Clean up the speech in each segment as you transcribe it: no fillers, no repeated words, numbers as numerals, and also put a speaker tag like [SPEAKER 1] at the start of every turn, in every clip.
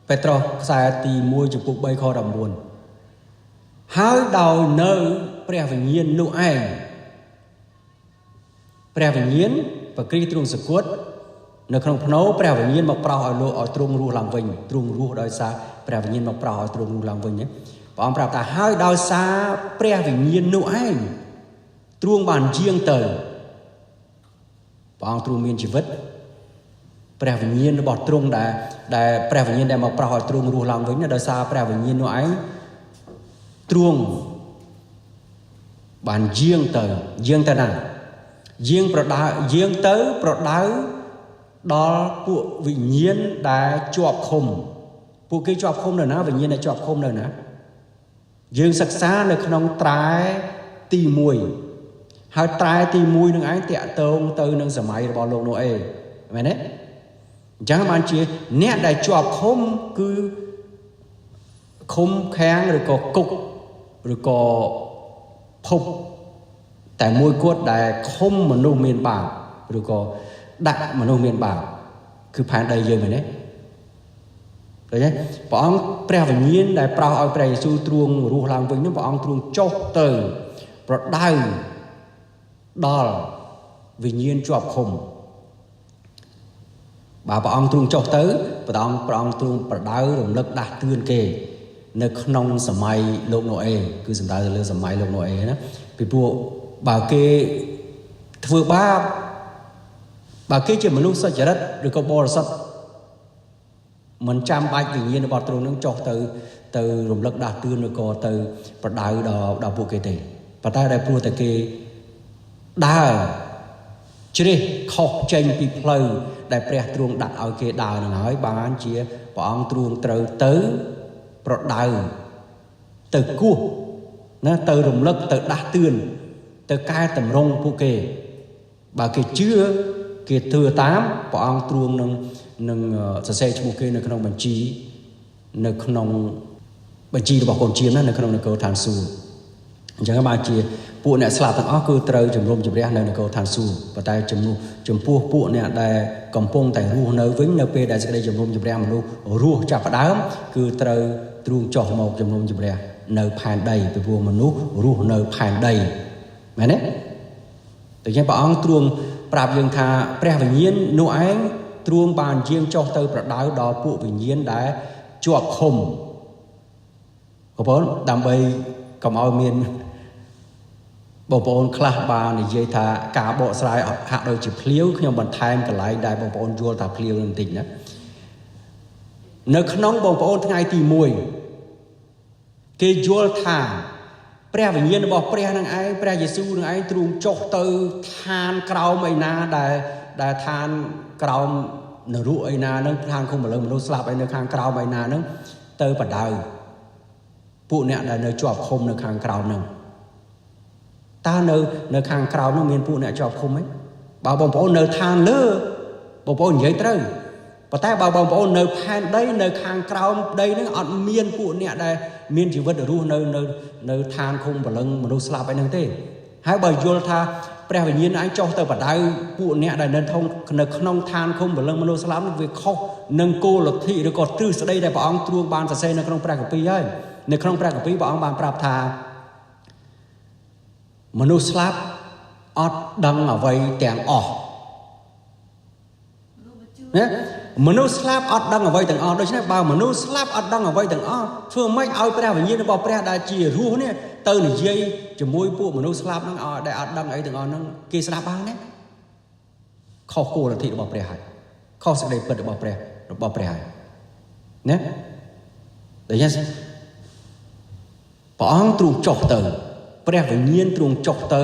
[SPEAKER 1] ពេត្រុសខ្សែទី1ជំពូក3ខ19ហើយដោយនៅព្រះវិញ្ញាណនោះឯងព្រះវិញ្ញាណប្រគ្រីស្ទទ្រង់សគត់នៅក្នុងភ្នោព្រះវិញ្ញាណមកប្រោសឲ្យលោកឲ្យទ្រង់រស់ឡើងវិញទ្រង់រស់ដោយសារព្រះវិញ្ញាណមកប្រោសឲ្យទ្រង់រស់ឡើងវិញព្រះអង្គប្រាប់ថាហើយដោយសារព្រះវិញ្ញាណនោះឯងទ្រង់បានយាងទៅព្រះអង្គទ្រង់មានជីវិតព្រះវិញ្ញាណរបស់ទ្រង់ដែលព្រះវិញ្ញាណដែលមកប្រោសឲ្យទ្រង់រស់ឡើងវិញដោយសារព្រះវិញ្ញាណនោះឯងទ្រង់បានយាងទៅយាងទៅណាយាងប្រដៅយាងទៅប្រដៅដល់ពួកវិញ្ញាណដែលជាប់ឃុំពួកគេជាប់ឃុំនៅណាវិញ្ញាណដែលជាប់ឃុំនៅណាយើងសិក្សានៅក្នុងត្រែទី1ហើយត្រែទី1នឹងឯងតាក់ទងទៅនឹងសម័យរបស់លោកណូអេមែនទេអញ្ចឹងបានជាអ្នកដែលជាប់ឃុំគឺឃុំខាំងឬក៏គុកឬក៏ភពតែមួយគត់ដែលឃុំមនុស្សមានបាបឬក៏ដាក់មនុស្សមានបាបគឺផែនដីយើងមែនទេឃើញទេព្រះអង្គព្រះវិញ្ញាណដែលប្រោសឲ្យព្រះយេស៊ូវទ្រង់រស់ឡើងវិញនោះព្រះអង្គទ្រង់ចុះទៅប្រដៅដល់វិញ្ញាណជាប់ឃុំបើព្រះអង្គទ្រង់ចុះទៅព្រះអង្គទ្រង់ប្រដៅរំលឹកដាស់តឿនគេនៅក្នុងសម័យលោកណូអេគឺសំដៅទៅលើសម័យលោកណូអេណាពីព្រោះបើគេធ្វើបាបបើគេជាមនុស្សសុចរិតឬក៏បរិសុទ្ធមិនចាំបាច់វិញ្ញាណរបស់ទ្រង់នឹងចុះទៅរំលឹកដាស់តឿនឬក៏ទៅប្រដៅដល់ពួកគេទេប៉ុន្តែដែលព្រោះតែគេដើរជ្រេះខុសចេញពីផ្លូវដែលព្រះទ្រង់ដាក់ឲ្យគេដើរនឹងហើយបានជាព្រះអង្គទ្រង់ត្រូវទៅប្រដៅទៅគោះណាទៅរំលឹកទៅដាស់តឿនទៅកែតម្រង់ពួកគេបើគេជឿគេធ្វើតាមព្រះអង្គទ្រង់នឹងសរសេរឈ្មោះគេនៅក្នុងបញ្ជីនៅក្នុងបញ្ជីរបស់កូនចៀមណានៅក្នុងនគរឋានសួគ៌អញ្ចឹងបានជាពួកអ្នកស្លាប់ទាំងអស់គឺត្រូវជំនុំជម្រះនៅនគរឋានសួគ៌ប៉ុន្តែជំនួសចំពោះពួកអ្នកដែលកំពុងតែរស់នៅវិញនៅពេលដែលសេចក្តីជំនុំជម្រះមនុស្សរស់ចាប់ផ្ដើមគឺត្រូវទ្រូងចុះមកជំនុំជម្រះនៅផែនដីពីព្រោះមនុស្សរស់នៅផែនដីមែនទេដូច្នេះព្រះអង្គទ្រង់ប្រាប់យើងថាព្រះវិញ្ញាណនោះឯងទ្រង់បានយាងចុះទៅប្រដៅដល់ពួកវិញ្ញាណដែលជាប់ឃុំបងប្អូនដើម្បីកុំឲ្យមានបងប្អូនខ្លះបាននិយាយថាការបកស្រាយហាក់ដូចជាភ្លាវខ្ញុំបន្ថែមកន្លែងដែលបងប្អូនយល់ថាភ្លាវនឹងបន្តិចណានៅក្នុងបងប្អូនថ្ងៃទី1គេយល់ថាព្រះវិញ្ញាណរបស់ព្រះនឹងឯងព្រះយេស៊ូវនឹងឯងទ្រង់ចុះទៅឋានក្រោមឯណាដែលឋានក្រោមនរកឯណានឹងឋានឃុំព្រលឹងមនុស្សស្លាប់ឯនៅខាងក្រោមឯណានឹងទៅបដៅពួកអ្នកដែលនៅជាប់ឃុំនៅខាងក្រោមនឹងតើនៅខាងក្រោមនោះមានពួកអ្នកជាប់ឃុំទេបើបងប្អូននៅឋានលើបងប្អូននិយាយត្រូវប៉ុន្តែបើបងប្អូននៅផែនដីនៅខាងក្រោមដីហ្នឹងអត់មានពួកអ្នកដែលមានជីវិតរស់នៅនៅនៅឋានឃុំព្រលឹងមនុស្សស្លាប់អីហ្នឹងទេហើយបើយល់ថាព្រះវិញ្ញាណឯងចុះទៅបដៅពួកអ្នកដែលនៅធំនៅក្នុងឋានឃុំព្រលឹងមនុស្សស្លាប់នោះវាខុសនឹងគោលលទ្ធិឬក៏ទ្រឹស្ដីដែលព្រះអង្គទ្រង់បានសរសេរនៅក្នុងព្រះគម្ពីរហើយនៅក្នុងព្រះគម្ពីរព្រះអង្គបានប្រាប់ថាមនុស្សស្លាប់អត់ដឹងអ្វីទាំងអស់ណាមនុស្សស្លាប់អត់ដឹងអ្វីទាំងអស់ដូច្នេះបើមនុស្សស្លាប់អត់ដឹងអ្វីទាំងអស់ធ្វើម៉េចឲ្យព្រះវិញ្ញាណរបស់ព្រះដែលជារស់នេះទៅនិយាយជាមួយពួកមនុស្សស្លាប់ហ្នឹងឲ្យដែលអត់ដឹងអីទាំងអស់ហ្នឹងគេស្ដាប់បានទេខុសគោលលទ្ធិរបស់ព្រះហើយខុសសេចក្តីពិតរបស់ព្រះហើយណាដូច្នេះព្រះអង្គទ្រង់ចុះទៅព្រះវិញ្ញាណទ្រង់ចុះទៅ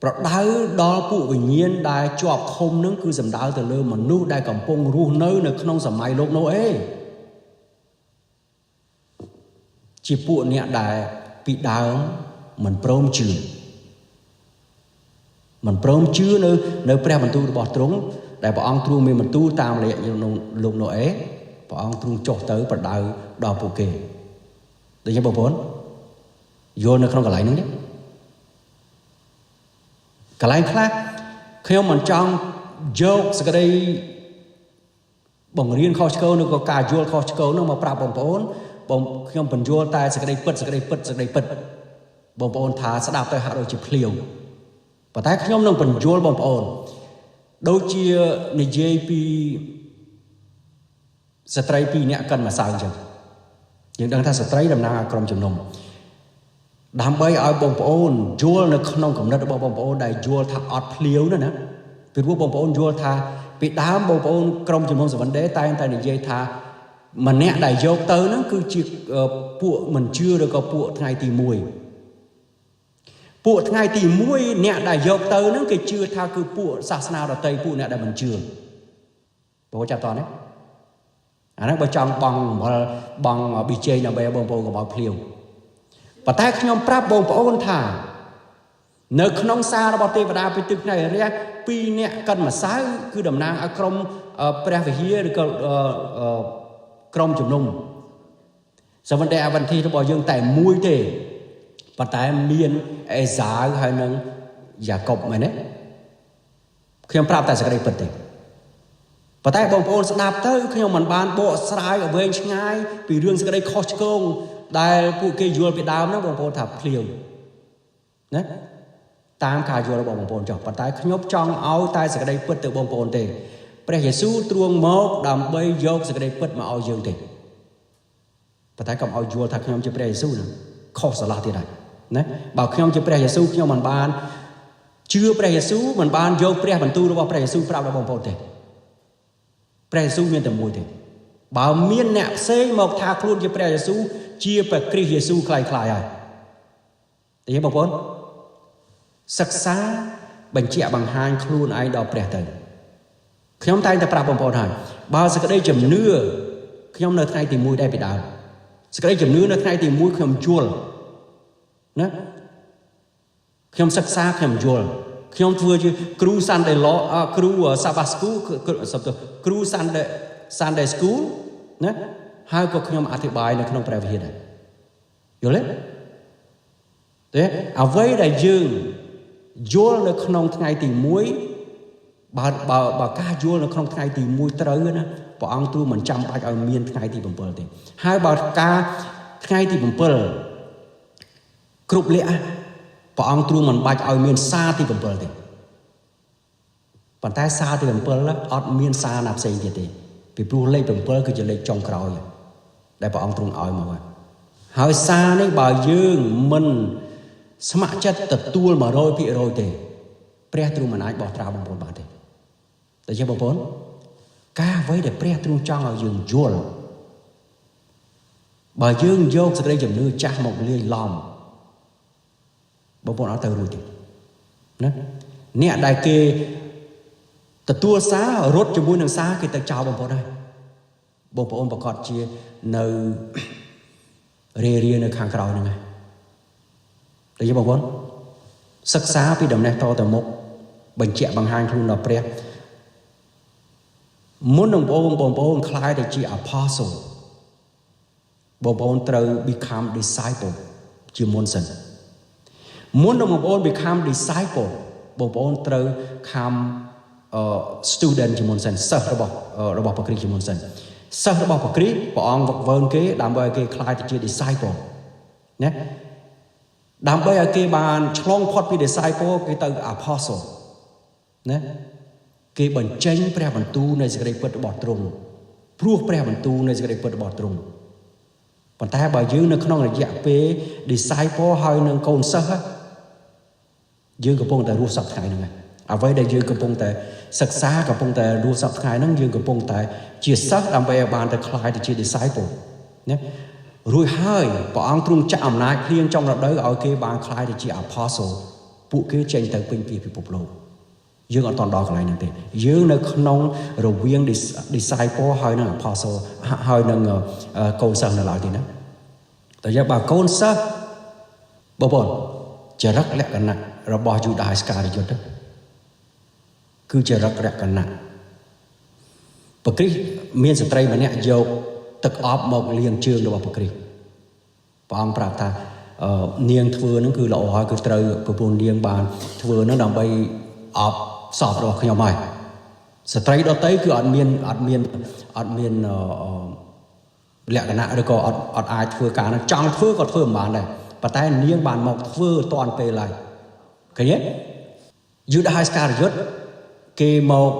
[SPEAKER 1] ប្រដៅដល់ពួកវិញ្ញាណដែលជាប់ឃុំនឹងគឺសំដៅទៅលើមនុស្សដែលកំពុងរស់នៅនៅក្នុងសម័យលោកណូអេជាពួកអ្នកដែលពីដើមមិនព្រមជឿមិនព្រមជឿនៅព្រះបន្ទូលរបស់ទ្រង់ដែលព្រះអង្គទ្រង់មានបន្ទូលតាមរយៈលោកណូអេព្រះអង្គទ្រង់ចុះទៅប្រដៅដល់ពួកគេដូច្នេះបងប្អូនយល់នៅក្នុងកន្លែងហ្នឹងទេកន្លែងខ្លះខ្ញុំមិនចង់យកសេចក្តី បង្រៀនខុសឆ្គងឬក៏ការយល់ខុសឆ្គងនោះមកប្រាប់បងប្អូនបងខ្ញុំបញ្យល់តែសេចក្តីពិតសេចក្តីពិតសេចក្តីពិតបងប្អូនថាស្ដាប់ទៅហាក់ដូចជាភ្លាវប៉ុន្តែខ្ញុំនឹងបញ្យល់បងប្អូនដូចជានិយាយពីស្ត្រីពីរនាក់កិនម្សៅអញ្ចឹងយើងដឹងថាស្ត្រីតំណាងឲ្យក្រុមជំនុំដើម្បីឲ្យបងប្អូនយល់នៅក្នុងគំនិតរបស់បងប្អូនដែលយល់ថាអត់ភ្លាវណាណាពីព្រោះបងប្អូនយល់ថាពីដើមបងប្អូនក្រុមជំនុំ Seven Day តែងតែនិយាយថាម្នាក់ដែលយកទៅហ្នឹងគឺជាពួកមិនជឿឬក៏ពួកថ្ងៃទី1ពួកថ្ងៃទី1អ្នកដែលយកទៅហ្នឹងគេជឿថាគឺពួកសាសនាដទៃពួកអ្នកដែលមិនជឿបងចាប់តនេះអាហ្នឹងបើចង់បងអំបិលបងប៊ីជេងដើម្បីបងប្អូនកុំឲ្យភ្លាវប៉ុន្តែខ្ញុំប្រាប់បងប្អូនថានៅក្នុងសាររបស់ទេវតាពីទឹកភ្នែករះពីរនាក់កិនម្សៅគឺតំណាងឲ្យក្រុមព្រះវិហារឬក៏ក្រុមជំនុំ Seven Day Adventist របស់យើងតែមួយទេប៉ុន្តែមានអេសាវហើយនិងយ៉ាកុបមែនទេខ្ញុំប្រាប់តែសេចក្តីពិតទេប៉ុន្តែបងប្អូនស្ដាប់ទៅខ្ញុំមិនបានបកស្រាយឲ្យវែងឆ្ងាយពីរឿងសេចក្តីខុសឆ្គងដែលពួកគេយល់ពីដើមហ្នឹងបងប្អូនថាភ្លាវណាតាមការយល់របស់បងប្អូនចុះប៉ុន្តែខ្ញុំចង់ឲ្យតែសេចក្តីពិតទៅបងប្អូនទេព្រះយេស៊ូវទ្រង់មកដើម្បីយកសេចក្តីពិតមកឲ្យយើងទេប៉ុន្តែកុំឲ្យយល់ថាខ្ញុំជាព្រះយេស៊ូវណាខុសស្រឡះទៀតហើយណាបើខ្ញុំជាព្រះយេស៊ូវខ្ញុំមិនបានជឿព្រះយេស៊ូវមិនបានយកព្រះបន្ទូលរបស់ព្រះយេស៊ូវប្រាប់ដល់បងប្អូនទេព្រះយេស៊ូវមានតែមួយទេបើមានអ្នកផ្សេងមកថាខ្លួនជាព្រះយេស៊ូវជាព្រះគ្រីស្ទយេស៊ូវក្លាយៗហើយទេបងប្អូនសិក្សាបញ្ជាក់បង្ហាញខ្លួនឯងដល់ព្រះទៅខ្ញុំតែងតែប្រាប់បងប្អូនហើយបើសេចក្តីជំនឿខ្ញុំនៅថ្ងៃទី1ដែរពីដើមសេចក្តីជំនឿនៅថ្ងៃទី1ខ្ញុំយល់ណាខ្ញុំសិក្សាខ្ញុំយល់ខ្ញុំធ្វើជាគ្រូ Sunday law គ្រូ Sabbath school សំទោសគ្រូ Sunday school ណាហើយក៏ខ្ញុំអធិប្បាយនៅក្នុងព្រះវិហារដែរយល់ទេទេអ្វីដែលយើងយល់នៅក្នុងថ្ងៃទី1បើបើបើការយល់នៅក្នុងថ្ងៃទី1ត្រូវណាព្រះអង្គទ្រង់មិនចាំបាច់ឲ្យមានថ្ងៃទី7ទេហើយបើការថ្ងៃទី7គ្រប់លក្ខព្រះអង្គទ្រង់មិនបាច់ឲ្យមានសារទី7ទេប៉ុន្តែសារទី7អត់មានសារណាផ្សេងទៀតទេពីព្រោះលេខ7គឺជាលេខចុងក្រោយដែលព្រះអង្គទ្រង់ឲ្យមកហើយសារនេះបើយើងមិនស្ម័គ្រចិត្តទទួល100%ទេព្រះទ្រង់មិនអាចបោះត្រាបងប្អូនបានទេតែជាបងប្អូនការអ្វីដែលព្រះទ្រង់ចង់ឲ្យយើងយល់បើយើងយកសេចក្តីជំនឿចាស់មកលាយឡំបងប្អូនអត់ទៅរួចទេណាអ្នកដែលគេទទួលសាររត់ជាមួយនឹងសារគេទៅចោលបងប្អូនហើយបងប្អូនប្រកាសជានៅរេរានៅខាងក្រោយហ្នឹងហើយតែបងប្អូនសិក្សាពីដំណេះតទៅមុខបញ្ជាក់បង្ហាញខ្លួនដល់ព្រះមុននឹងបងប្អូនក្លាយទៅជា apostle បងប្អូនត្រូវ become disciple ជាមុនសិនមុននឹងបងប្អូន become disciple បងប្អូនត្រូវ become student ជាមុនសិនសិស្សរបស់ព្រះគ្រីស្ទជាមុនសិនសិស្សរបស់ព្រះគ្រីស្ទព្រះអង្គវឹកវើគេដើម្បីឲ្យគេក្លាយទៅជា disciple ណាដើម្បីឲ្យគេបានឆ្លងផុតពី disciple គេទៅ apostle ណាគេបញ្ចេញព្រះបន្ទូលនៃសេចក្តីពិតរបស់ទ្រង់ព្រោះព្រះបន្ទូលនៃសេចក្តីពិតរបស់ទ្រង់ប៉ុន្តែបើយើងនៅក្នុងរយៈពេល disciple ហើយនឹងកូនសិស្សយើងកំពុងតែរស់សប្តាហ៍ថ្ងៃហ្នឹងហើយអ្វីដែលយើងកំពុងតែសិក្សាកំពុងតែរស់សប្តាហ៍ថ្ងៃហ្នឹងយើងកំពុងតែជាសិស្សដើម្បីឲ្យបានទៅក្លាយទៅជា disciple ណារួចហើយព្រះអង្គទ្រង់ចាក់អំណាចភ្លៀងចុងរដូវឲ្យគេបានក្លាយទៅជា apostle ពួកគេចេញទៅពេញពីពិភពលោកយើងអត់តដល់កន្លែងហ្នឹងទេយើងនៅក្នុងរវាង disciple ហើយនឹង apostle ហើយនឹងកូនសិស្សនៅឡើយទេណាតែយកបើកូនសិស្សបងប្អូនចរិតលក្ខណៈរបស់យូដាអេស្ការីយុតគឺចរិតលក្ខណៈព្រះគ្រីស្ទមានស្ត្រីម្នាក់យកទឹកអប់មកលាងជើងរបស់ព្រះគ្រីស្ទព្រះអង្គប្រាប់ថានាងធ្វើហ្នឹងគឺល្អហើយគឺត្រូវប្រពន្ធនាងបានធ្វើហ្នឹងដើម្បីអប់សពរបស់ខ្ញុំហើយ ស្ត្រីដទៃគឺអត់មានអត់មានអត់មានលក្ខណៈឬក៏អត់អត់អាចធ្វើការហ្នឹងចង់ធ្វើក៏ធ្វើមិនបានដែរប៉ុន្តែនាងបានមកធ្វើតាន់ពេលហើយឃើញទេយូដាអេស្ការីយ៉ុតគេមក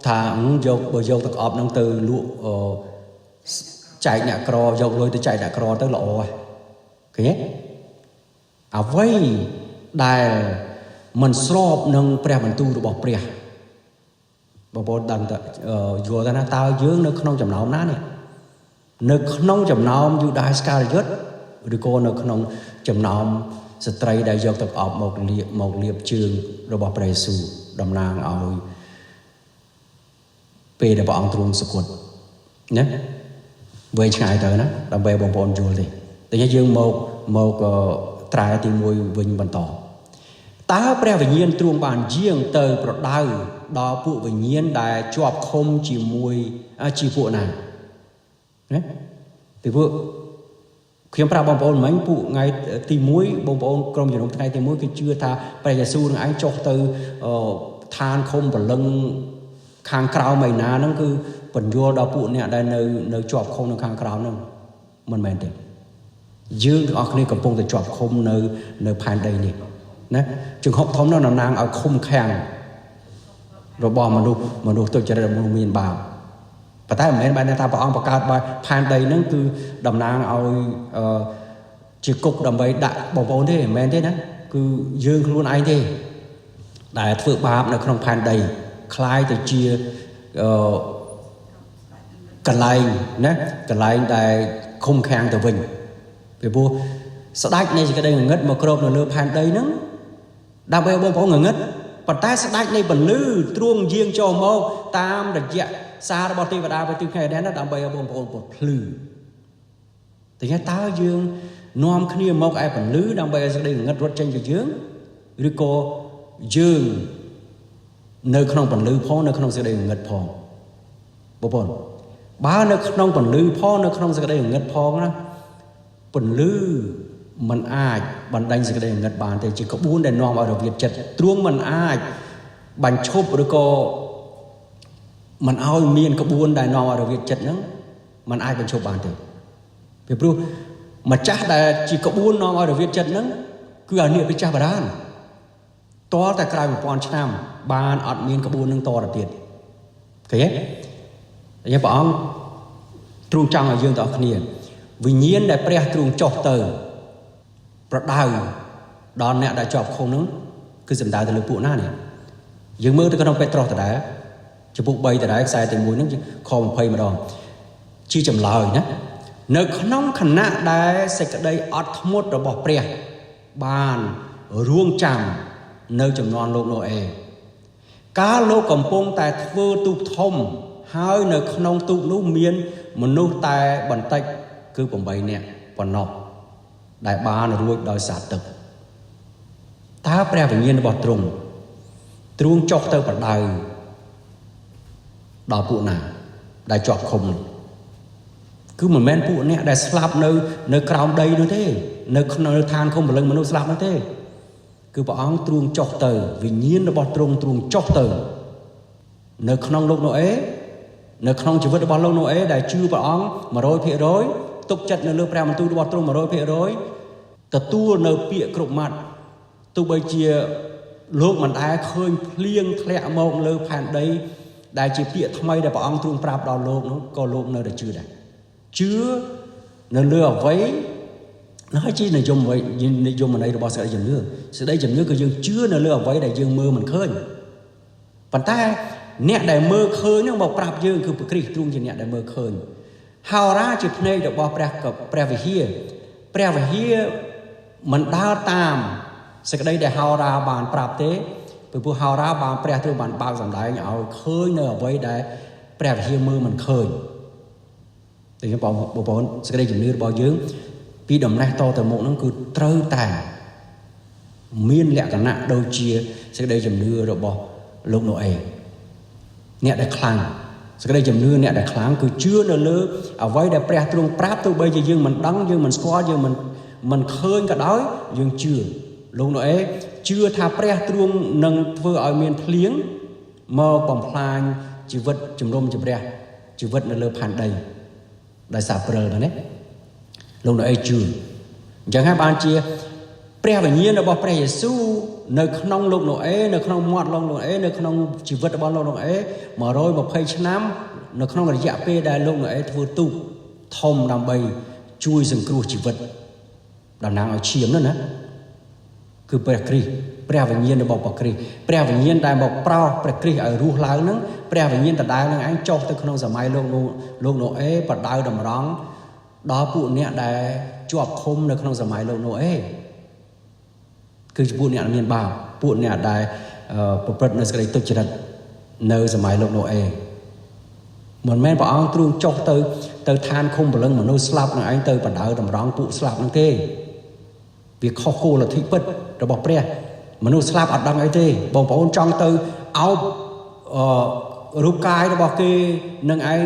[SPEAKER 1] ថាយកបើយកទឹកអប់ហ្នឹងទៅលក់ចែកអ្នកក្រយកលុយទៅចែកអ្នកក្រទៅល្អហើយឃើញទេអ្វីដែលមិនស្របនឹងព្រះបន្ទូលរបស់ព្រះបងប្អូនដឹងតយល់ទៅណាតើយើងនៅក្នុងចំណោមណានេះនៅក្នុងចំណោមយូដាអេស្ការីយ៉ុតឬក៏នៅក្នុងចំណោមស្ត្រីដែលយកទឹកអប់មកលាបមកលាបជើងរបស់ព្រះយេស៊ូវតំណាងឲ្យពេលដែលព្រះអង្គទ្រង់សុគតណាវែងឆ្ងាយទៅណាដើម្បីបងប្អូនយល់ទេតែយើងមកមកត្រែទី1វិញបន្តតើព្រះវិញ្ញាណទ្រង់បានយាងទៅប្រដៅដល់ពួកវិញ្ញាណដែលជាប់ឃុំជាមួយជាពួកណាណាពីពួកខ្ញុំប្រាប់បងប្អូនមិញពួកថ្ងៃទី1បងប្អូនក្រុមជំនុំថ្ងៃទី1គេជឿថាព្រះយេស៊ូវនឹងឯងចុះទៅឋានឃុំព្រលឹងខាងក្រៅឯណាហ្នឹងគឺបញ្យល់ដល់ពួកអ្នកដែលនៅនៅជាប់ឃុំនៅខាងក្រៅហ្នឹងមិនមែនទេយើងទាំងអស់គ្នាកំពុងតែជាប់ឃុំនៅនៅផែនដីនេះណាចង្ហុកធំនោះតំណាងឲ្យឃុំឃាំងរបស់មនុស្សមនុស្សទុច្ចរិតមនុស្សមានបាបប៉ុន្តែមិនមែនបែរថាព្រះអង្គបង្កើតផែនដីហ្នឹងគឺតំណាងឲ្យជាគុកដើម្បីដាក់បងប្អូនទេមិនមែនទេណាគឺយើងខ្លួនឯងទេដែលធ្វើបាបនៅក្នុងផែនដីคล้ายទៅជាកន្លែងណាកន្លែងដែលឃុំឃាំងទៅវិញពីព្រោះស្ដេចនៃសេចក្តីងងឹតមកគ្របនៅលើផែនដីហ្នឹងដើម្បីឲ្យបងប្អូនងងឹតប៉ុន្តែស្ដេចនៃពន្លឺទ្រង់យាងចូលមកតាមរយៈសាររបស់ទេវតាប្រទីថ្ងៃនេះដើម្បីឲ្យបងប្អូនពភ្លឺតែតើយើងនាំគ្នាមកឯពន្លឺដើម្បីឲ្យសេចក្តីងងឹតរត់ចេញពីយើងឬក៏យើងនៅក្នុងពន្លឺផងនៅក្នុងសេចក្តីងងឹតផងបងប្អូនបើនៅក្នុងពន្លឺផងនៅក្នុងសេចក្តីងងឹតផងណាពន្លឺมันអាចបណ្ដេញសេចក្តីងងឹតបានទេជាក្បួនដែលនាំឲ្យរវាតចិត្តទ្រង់มันអាចបញ្ឈប់ឬក៏มันឲ្យមានក្បួនដែលនាំឲ្យរវាតចិត្តហ្នឹងมันអាចបញ្ឈប់បានទេពីព្រោះម្ចាស់ដែលជាក្បួននាំឲ្យរវាតចិត្តហ្នឹងគឺអានេះព្រះចាស់បារាណតតែក្រោយ1000ឆ្នាំបានអត់មានក្បួននឹងតទៅទៀតឃើញទេតែព្រះអង្គទ្រង់ចង់ឲ្យយើងទាំងអស់គ្នាវិញ្ញាណដែលព្រះទ្រង់ចុះទៅប្រដៅដល់អ្នកដែលជាប់ឃុំហ្នឹងគឺសំដៅទៅលើពួកណានេះយើងមើលទៅក្នុងពេត្រុសដដែលចំពុក3ដដែលខ្សែទី1ហ្នឹងខ20ម្ដងជាចម្លើយណានៅក្នុងខណៈដែលសេចក្តីអត់ធ្មត់របស់ព្រះបានរួងចាំនៅចំនួនលោកណូអេកាលលោកកំពុងតែធ្វើទូកធំហើយនៅក្នុងទូកនោះមានមនុស្សតែបន្តិចគឺ8នាក់ប៉ុណ្ណោះដែលបានរួចដោយសារទឹកតើព្រះវិញ្ញាណរបស់ទ្រង់ទ្រង់ចុះទៅប្រដៅដល់ពួកណាដែលជាប់ឃុំនេះគឺមិនមែនពួកអ្នកដែលស្លាប់នៅនៅក្រោមដីនោះទេនៅក្នុងឋានឃុំព្រលឹងមនុស្សស្លាប់នោះទេគឺព្រះអង្គទ្រង់ចុះទៅវិញ្ញាណរបស់ទ្រង់ទ្រង់ចុះទៅនៅក្នុងលោកណូអេនៅក្នុងជីវិតរបស់លោកណូអេដែលជឿព្រះអង្គ100%ទុកចិត្តនៅលើព្រះបន្ទូលរបស់ទ្រង់100%ទទួលនៅពាក្យគ្រប់ម៉ាត់ទោះបីជាលោកមិនដែលឃើញភ្លៀងធ្លាក់មកលើផែនដីដែលជាពាក្យថ្មីដែលព្រះអង្គទ្រង់ប្រាប់ដល់លោកនោះក៏លោកនៅតែជឿដែរជឿនៅលើអ្វីនោះហើយជានិយមនិយមន័យរបស់សេចក្តីជំនឿសេចក្តីជំនឿគឺយើងជឿនៅលើអ្វីដែលយើងមើលមិនឃើញប៉ុន្តែអ្នកដែលមើលឃើញហ្នឹងមកប្រាប់យើងគឺព្រះគ្រីស្ទទ្រង់ជាអ្នកដែលមើលឃើញហោរាជាភ្នែករបស់ព្រះព្រះវិហារព្រះវិហារមិនដើរតាមសេចក្តីដែលហោរាបានប្រាប់ទេពីព្រោះហោរាបានព្រះទ្រង់បានបើកសម្ដែងឲ្យឃើញនៅអ្វីដែលព្រះវិហារមើលមិនឃើញតែខ្ញុំបងប្អូនសេចក្តីជំនឿរបស់យើងពីដំណេះតទៅមុខហ្នឹងគឺត្រូវតែមានលក្ខណៈដូចជាសេចក្តីជំនឿរបស់លោកណូអេអ្នកដែលខ្លាំងសេចក្តីជំនឿអ្នកដែលខ្លាំងគឺជឿនៅលើអ្វីដែលព្រះទ្រង់ប្រាប់ទោះបីជាយើងមិនដឹងយើងមិនស្គាល់យើងមិនមិនឃើញក៏ដោយយើងជឿលោកណូអេជឿថាព្រះទ្រង់នឹងធ្វើឲ្យមានភ្លៀងមកបំផ្លាញ ជីវិតជំនុំជម្រះជីវិតនៅលើផែនដីដោយសារព្រិលមែនទេលោកណូអេជឿអញ្ចឹងហើយបានជាព្រះវិញ្ញាណរបស់ព្រះយេស៊ូវនៅក្នុងលោកណូអេនៅក្នុងមាត់លោកណូអេនៅក្នុងជីវិតរបស់លោកណូអេ120ឆ្នាំនៅក្នុងរយៈពេលដែលលោកណូអេធ្វើទូកធំដើម្បីជួយសង្គ្រោះជីវិតតំណាងឲ្យឈាមនោះណាគឺព្រះគ្រីស្ទព្រះវិញ្ញាណរបស់ព្រះគ្រីស្ទព្រះវិញ្ញាណដែលមកប្រោសព្រះគ្រីស្ទឲ្យរស់ឡើងហ្នឹងព្រះវិញ្ញាណដដែលនឹងឯងចុះទៅក្នុងសម័យលោកណូអេបដៅតម្រង់ដល់ពួកអ្នកដែលជាប់ឃុំនៅក្នុងសម័យលោកណូអេគឺជាពួកអ្នកមានបាបពួកអ្នកដែលប្រព្រឹត្តនៅសេចក្តីទុច្ចរិតនៅសម័យលោកណូអេមិនមែនព្រះអង្គទ្រង់ចុះទៅឋានឃុំព្រលឹងមនុស្សស្លាប់នឹងឯងទៅបដៅតម្រង់ពួកស្លាប់នឹងទេវាខុសគោលលទ្ធិពិតរបស់ព្រះមនុស្សស្លាប់អត់ដឹងអីទេបងប្អូនចង់ទៅអោបរូបកាយរបស់គេនឹងឯង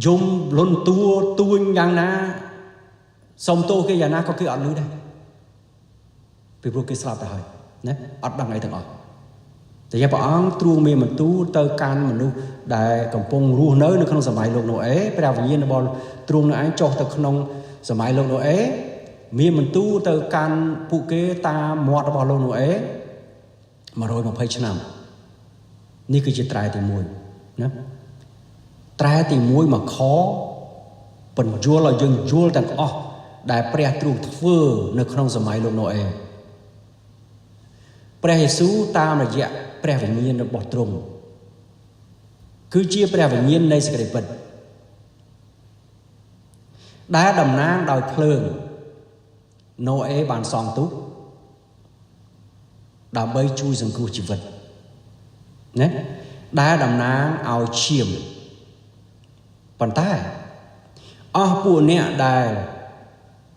[SPEAKER 1] យំលន់តួទួញយ៉ាងណាសុំទោសគេយ៉ាងណាក៏គេអត់លឺដែរពីព្រោះគេស្លាប់ទៅហើយណាអត់ដឹងអីទាំងអស់តែព្រះអង្គទ្រង់មានបន្ទូលទៅកាន់មនុស្សដែលកំពុងរស់នៅក្នុងសម័យលោកណូអេព្រះវិញ្ញាណរបស់ទ្រង់នឹងឯងចុះទៅក្នុងសម័យលោកណូអេមានបន្ទូលទៅកាន់ពួកគេតាមមាត់របស់លោកណូអេ120ឆ្នាំនេះគឺជាត្រែទី1ណាត្រែទី1មកខបញ្យល់ឲ្យយើងយល់ទាំងអស់ដែលព្រះទ្រង់ធ្វើនៅក្នុងសម័យលោកណូអេព្រះយេស៊ូវតាមរយៈព្រះវិញ្ញាណរបស់ទ្រង់គឺជាព្រះវិញ្ញាណនៃសេចក្តីពិតដែលតំណាងដោយភ្លើងណូអេបានសង់ទូកដើម្បីជួយសង្គ្រោះជីវិតណាដែលតំណាងឲ្យឈាមប៉ុន្តែអស់ពួកអ្នកដែល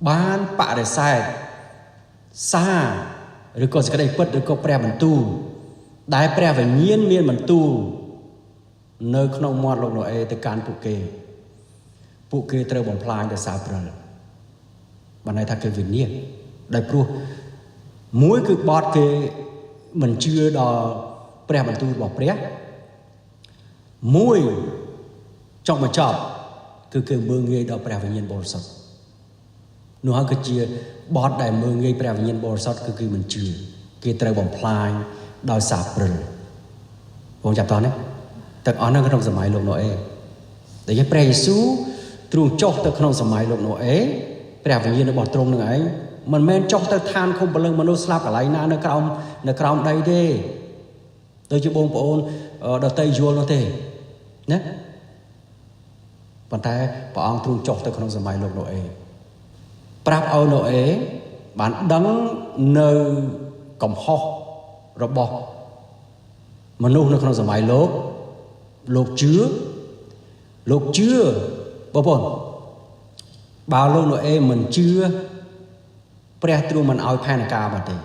[SPEAKER 1] បានបដិសេធសារឬក៏សេចក្តីពិតឬក៏ព្រះបន្ទូលដែលព្រះវិញ្ញាណមានបន្ទូលនៅក្នុងមាត់លោកណូអេទៅកាន់ពួកគេពួកគេត្រូវបំផ្លាញដោយសារព្រិលបានន័យថាគេវិនាសដោយព្រោះមួយគឺបត់គេមិនជឿដល់ព្រះបន្ទូលរបស់ព្រះមួយចុងបញ្ចប់គឺគេមើងងាយដល់ព្រះវិញ្ញាណបរិសុទ្ធនោះហើយគឺជាបត់ដែលមើងងាយព្រះវិញ្ញាណបរិសុទ្ធគឺគេមិនជឿគេត្រូវបំផ្លាញដោយសារព្រិលបងចាប់តោះនេះទាំងអស់ហ្នឹងក្នុងសម័យលោកណូអេដែលព្រះយេស៊ូវទ្រង់ចុះទៅក្នុងសម័យលោកណូអេព្រះវិញ្ញាណរបស់ទ្រង់នឹងឯងមិនមែនចុះទៅឋានឃុំព្រលឹងមនុស្សស្លាប់កន្លែងណានៅក្រោមដីទេដូចជាបងប្អូនដទៃយល់នោះទេណាប៉ុន្តែព្រះអង្គទ្រង់ចុះទៅក្នុងសម័យលោកណូអេប្រាប់ឲ្យណូអេបានដឹងនៅកំហុសរបស់មនុស្សនៅក្នុងសម័យលោកលោកជឿលោកជឿបងប្អូនបើលោកណូអេមិនជឿព្រះទ្រង់មិនឲ្យផែនការមកទេ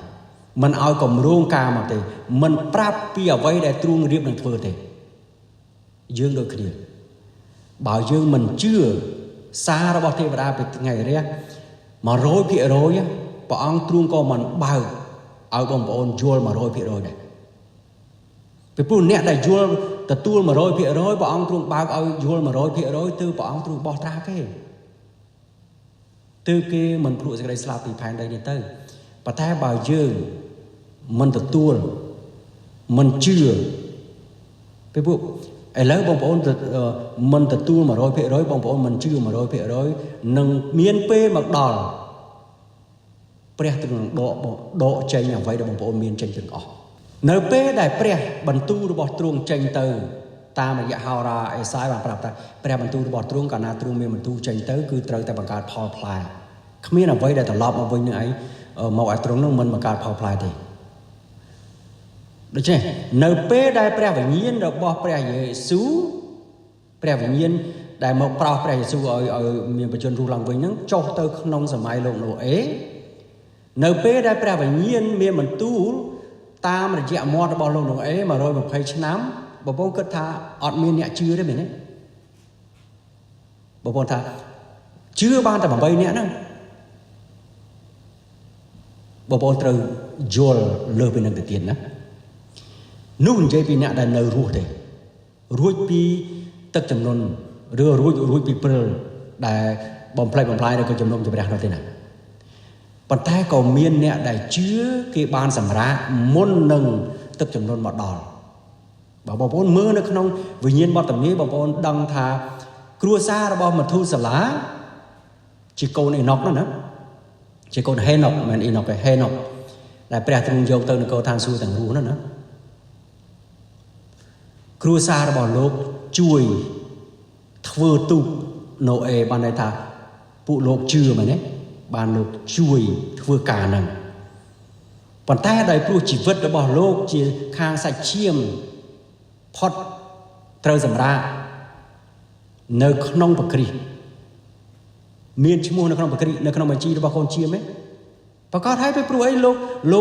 [SPEAKER 1] មិនឲ្យគម្រោងការមកទេមិនប្រាប់ពីអ្វីដែលទ្រង់រៀបនឹងធ្វើទេយើងដូចគ្នាបើយើងមិនជឿសាររបស់ទេវតាពីថ្ងៃរះ100%ព្រះអង្គទ្រង់ក៏មិនបើកឲ្យបងប្អូនយល់100%ដែរពីព្រោះអ្នកដែលយល់ទទួល100%ព្រះអង្គទ្រង់បើកឲ្យយល់100%ទើបព្រះអង្គទ្រង់បោះត្រាគេទើបគេមិនភ្លក់សេចក្តីស្លាប់ពីផែនដីនេះទៅប៉ុន្តែបើយើងមិនទទួលមិនជឿពីព្រោះឥឡូវបងប្អូនមិនទទួល100%បងប្អូនមិនជឿ100%នឹងមានពេលមកដល់ព្រះទ្រង់នឹងដកចេញអ្វីដែលបងប្អូនមានចេញទាំងអស់នៅពេលដែលព្រះបន្ទូលរបស់ទ្រង់ចេញទៅតាមរយៈហោរាអេសាយបានប្រាប់ថាព្រះបន្ទូលរបស់ទ្រង់កាលណាទ្រង់មានបន្ទូលចេញទៅគឺត្រូវតែបង្កើតផលផ្លែគ្មានអ្វីដែលត្រឡប់មកវិញនឹងឯងមកឲ្យទ្រង់នឹងមិនបង្កើតផលផ្លែទេដូច្នេះនៅពេលដែលព្រះវិញ្ញាណរបស់ព្រះយេស៊ូវព្រះវិញ្ញាណដែលមកប្រោសព្រះយេស៊ូវឲ្យមានបជនរស់ឡើងវិញនឹងចុះទៅក្នុងសម័យលោកណូអេនៅពេលដែលព្រះវិញ្ញាណមានបន្ទូលតាមរយៈមាត់របស់លោកណូអេ120ឆ្នាំបងប្អូនគិតថាអត់មានអ្នកជឿទេមែនទេបងប្អូនថាជឿបានតែ8នាក់ហ្នឹងបងប្អូនត្រូវយល់លើសពីនឹងទៅទៀតណានោះនិយាយពីអ្នកដែលនៅរស់ទេ រួចពីទឹកចំនួនឬរួចពីព្រិលដែលបំផ្លិចបំផ្លាញឬក៏ជំនុំជម្រះនោះទេណាប៉ុន្តែក៏មានអ្នកដែលជឿគេបានសម្រាកមុននឹងទឹកចំនួនមកដល់បើបងប្អូនមើលនៅក្នុងវិញ្ញាណបទទំនាយបងប្អូនដឹងថាគ្រួសាររបស់មធូសាឡាជាកូនអេណុកនោះណាជាកូនហេណុកមិនអេណុកទេហេណុកដែលព្រះទ្រង់យកទៅនគរឋានសួគ៌ទាំងរស់នោះណាគ្រួសាររបស់លោកជួយធ្វើទូកណូអេបានន័យថាពួកលោកជឿមែនទេបានលោកជួយធ្វើការហ្នឹងប៉ុន្តែដោយព្រោះជីវិតរបស់លោកជាខាងសាច់ឈាមផុតត្រូវសម្រាកនៅក្នុងព្រះគ្រីស្ទមានឈ្មោះនៅក្នុងព្រះគ្រីស្ទនៅក្នុងបញ្ជីរបស់កូនជាមទេប្រកាសហើយព្រោះអីលោ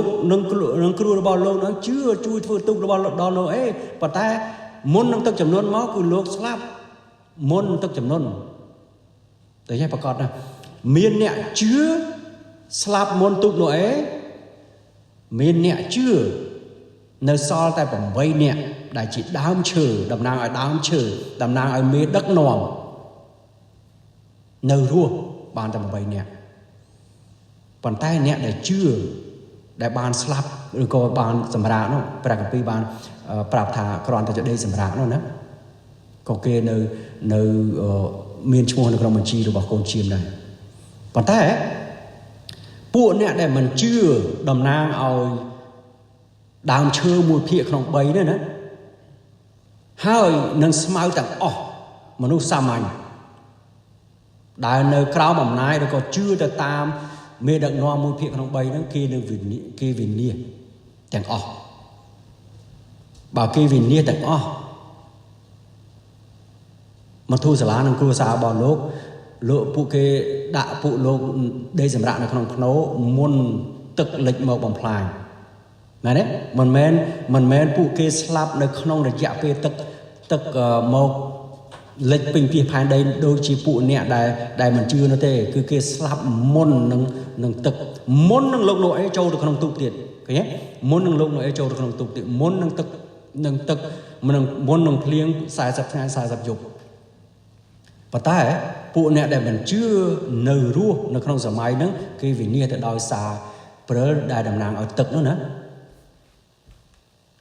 [SPEAKER 1] កនឹងគ្រូរបស់លោកនឹងជឿជួយធ្វើទូករបស់ដល់ណូអេប៉ុន្តែមុននឹងទឹកចំនួនមកគឺលោកស្លាប់មុនទឹកចំនួនតែយ៉ាងប្រកាសណាស់មានអ្នកជឿស្លាប់មុនទូកណូអេមានអ្នកជឿនៅសល់តែ8នាក់ដែលជាដើមឈើតំណាងឲ្យដើមឈើតំណាងឲ្យមេដឹកនាំនៅរស់បានតែ8នាក់ប៉ុន្តែអ្នកដែលជឿដែលបានស្លាប់ឬក៏បានសម្រាកនោះព្រះគម្ពីរបានប្រាប់ថាគ្រាន់តែជាដេកសម្រាកនោះណាក៏គេនៅមានឈ្មោះនៅក្នុងបញ្ជីរបស់កូនជាមដែរប៉ុន្តែពួកអ្នកដែលមិនជឿតំណាងឲ្យដើមឈើមួយភាគក្នុង3នេះណាហើយនឹងស្មៅទាំងអស់មនុស្សសាមញ្ញដែលនៅក្រោមអំណាចឬក៏ជឿទៅតាមមេដឹកនាំមួយភាគក្នុង3ហ្នឹងគេនឹងគេវិនិច្ឆ័យទាំងអស់បើគេវិនិច្ឆ័យទាំងអស់មធូសាឡានិងគ្រួសាររបស់លោកពួកគេដាក់ពួកលោកដេកសម្រាកនៅក្នុងភ្នោមុនទឹកលិចមកបំផ្លាញមែនទេមិនមែនពួកគេស្លាប់នៅក្នុងរយៈពេលទឹកមកលិចពេញពីផែនដីដូចជាពួកអ្នកដែលមិនជឿនោះទេគឺគេស្លាប់មុននឹងទឹកមុននឹងលោកណូអេចូលទៅក្នុងទូកទៀតឃើញទេមុននឹងលោកណូអេចូលទៅក្នុងទូកទៀតមុននឹងទឹកមុននឹងភ្លៀង40ថ្ងៃ40យប់ប៉ុន្តែពួកអ្នកដែលមិនជឿនៅរស់នៅក្នុងសម័យហ្នឹងគេវិនិច្ឆ័យទៅដោយសារព្រិលដែលតំណាងឲ្យទឹកនោះណា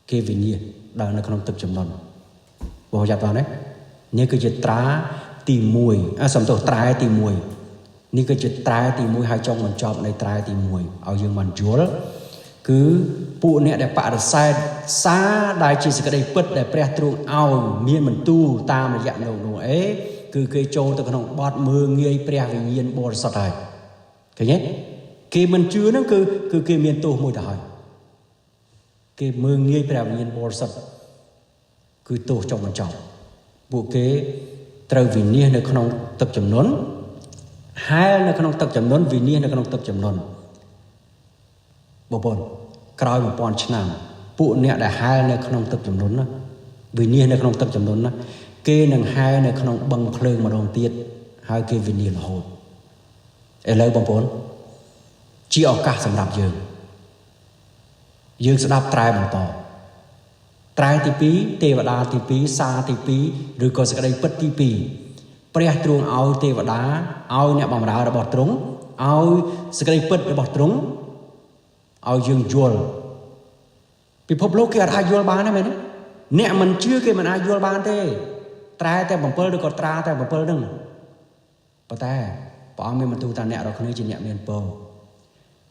[SPEAKER 1] គេវិនិច្ឆ័យដល់នៅក្នុងទឹកចំនួនបងចាប់តោះនេះនេះគឺជាត្រាទី1សំទោសត្រែទី1នេះគឺជាត្រែទី1ហើយចុងបញ្ចប់នៃត្រែទី1ឲ្យយើងបានយល់គឺពួកអ្នកដែលបដិសេធសារដែលជាសេចក្តីពិតដែលព្រះទ្រង់ឲ្យមានបន្ទូលតាមរយៈលោកណូអេគឺគេចូលទៅក្នុងបទមើងងាយព្រះវិញ្ញាណបរិសុទ្ធហើយឃើញទេគេមិនជឿហ្នឹងគឺគេមានទោសមួយទៅហើយគេមើងងាយព្រះវិញ្ញាណបរិសុទ្ធគឺទោសចុងបញ្ចប់ពួកគេត្រូវវិនិច្ឆ័យនៅក្នុងទឹកចំនួនហែលនៅក្នុងទឹកចំនួនវិនិច្ឆ័យនៅក្នុងទឹកចំនួនបងប្អូនក្រោយ1000ឆ្នាំពួកអ្នកដែលហែលនៅក្នុងទឹកចំនួនណាវិនិច្ឆ័យនៅក្នុងទឹកចំនួនណាគេនឹងហែលនៅក្នុងបឹងភ្លើងម្ដងទៀតហើយគេវិនិច្ឆ័យរហូតឥឡូវបងប្អូនជាឱកាសសម្រាប់យើងស្ដាប់ត្រែបន្តត្រែទី2ទេវតាទី2សារទី2ឬក៏សេចក្តីពិតទី2ព្រះទ្រង់ឲ្យទេវតាឲ្យអ្នកបម្រើរបស់ទ្រង់ឲ្យសេចក្តីពិតរបស់ទ្រង់ឲ្យយើងយល់ពិភពលោកគេអត់អាចយល់បានទេមែនទេអ្នកមិនជឿគេមិនអាចយល់បានទេត្រែតែ7ឬក៏ត្រាតែ7ហ្នឹងប៉ុន្តែព្រះអង្គមានបន្ទូលថាអ្នករាល់គ្នាជាអ្នកមានពរ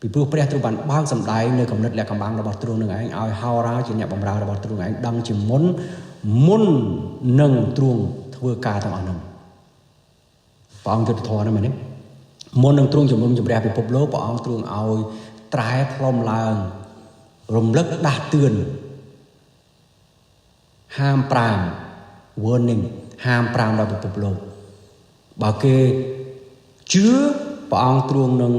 [SPEAKER 1] ពីព្រោះព្រះទ្រង់បានបើកសម្ដែងនៅគំនិតលក្ខកំបាំងរបស់ទ្រង់នឹងឯងឲ្យហោរាជាអ្នកបម្រើរបស់ទ្រង់ឯងដឹងជាមុននឹងទ្រង់ធ្វើការទាំងអស់នោះព្រះអង្គយុត្តិធម៌ហ្នឹងមែនទេមុននឹងទ្រង់ជំនុំជម្រះពិភពលោកព្រះអង្គទ្រង់ឲ្យត្រែផ្លុំឡើងរំលឹកដាស់តឿនហាម5 warning ហាម5ដល់ពិភពលោកបើគេជឿព្រះអង្គទ្រង់នឹង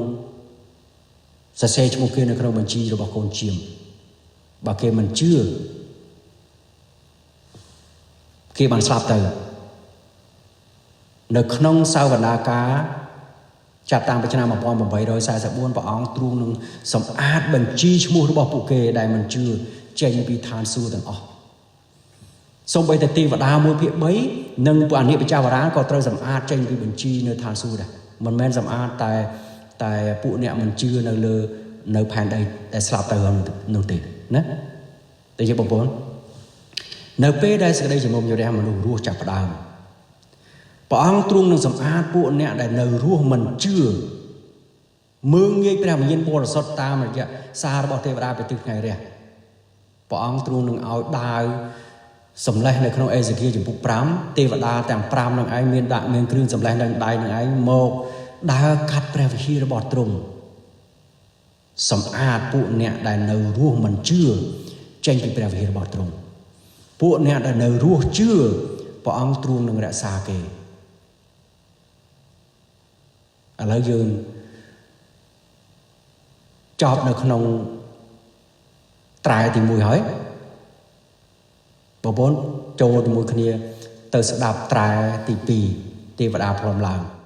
[SPEAKER 1] សរសេរឈ្មោះគេនៅក្នុងបញ្ជីរបស់កូនជាមបើគេមិនជឿគេបានស្លាប់ទៅនៅក្នុងសាវនាការចាប់តាំងពីឆ្នាំ1844ព្រះអង្គទ្រង់នឹងសម្អាតបញ្ជីឈ្មោះរបស់ពួកគេដែលមិនជឿចេញពីឋានសួគ៌ទាំងអស់ សូម្បីតែទេវតា1ភាគ3និងពួកអនិបច្ចវរាក៏ត្រូវសម្អាតចេញពីបញ្ជីនៅឋានសួគ៌ដែរមិនមែនសម្អាតតែពួកអ្នកមិនជឿនៅលើនៅផែនដីដែលស្លាប់ទៅនោះទេណាតែជាបងប្អូននៅពេលដែលសេចក្តីជំនុំជម្រះមនុស្សរស់ចាប់ផ្ដើមព្រះអង្គទ្រង់នឹងសម្អាតពួកអ្នកដែលនៅរស់មិនជឿមើងងាយព្រះវិញ្ញាណបរិសុទ្ធតាមរយៈសាររបស់ទេវតាពីទិសថ្ងៃរះព្រះអង្គទ្រង់នឹងឲ្យដាវសម្លេះនៅក្នុងអេសេគៀលចំពុក5ទេវតាទាំង5នឹងឯងមានដាក់មានគ្រឿងសម្លេះនៅដៃនឹងឯងមកដើរកាត់ព្រះវិហាររបស់ទ្រង់សម្អាតពួកអ្នកដែលនៅរស់មិនជឿចេញពីព្រះវិហាររបស់ទ្រង់ពួកអ្នកដែលនៅរស់ជឿព្រះអង្គទ្រង់នឹងរក្សាគេឥឡូវយើងចប់នៅក្នុងត្រែទី1ហើយបងប្អូនចូលជាមួយគ្នាទៅស្ដាប់ត្រែទី2ទេវតាព្រមឡើង។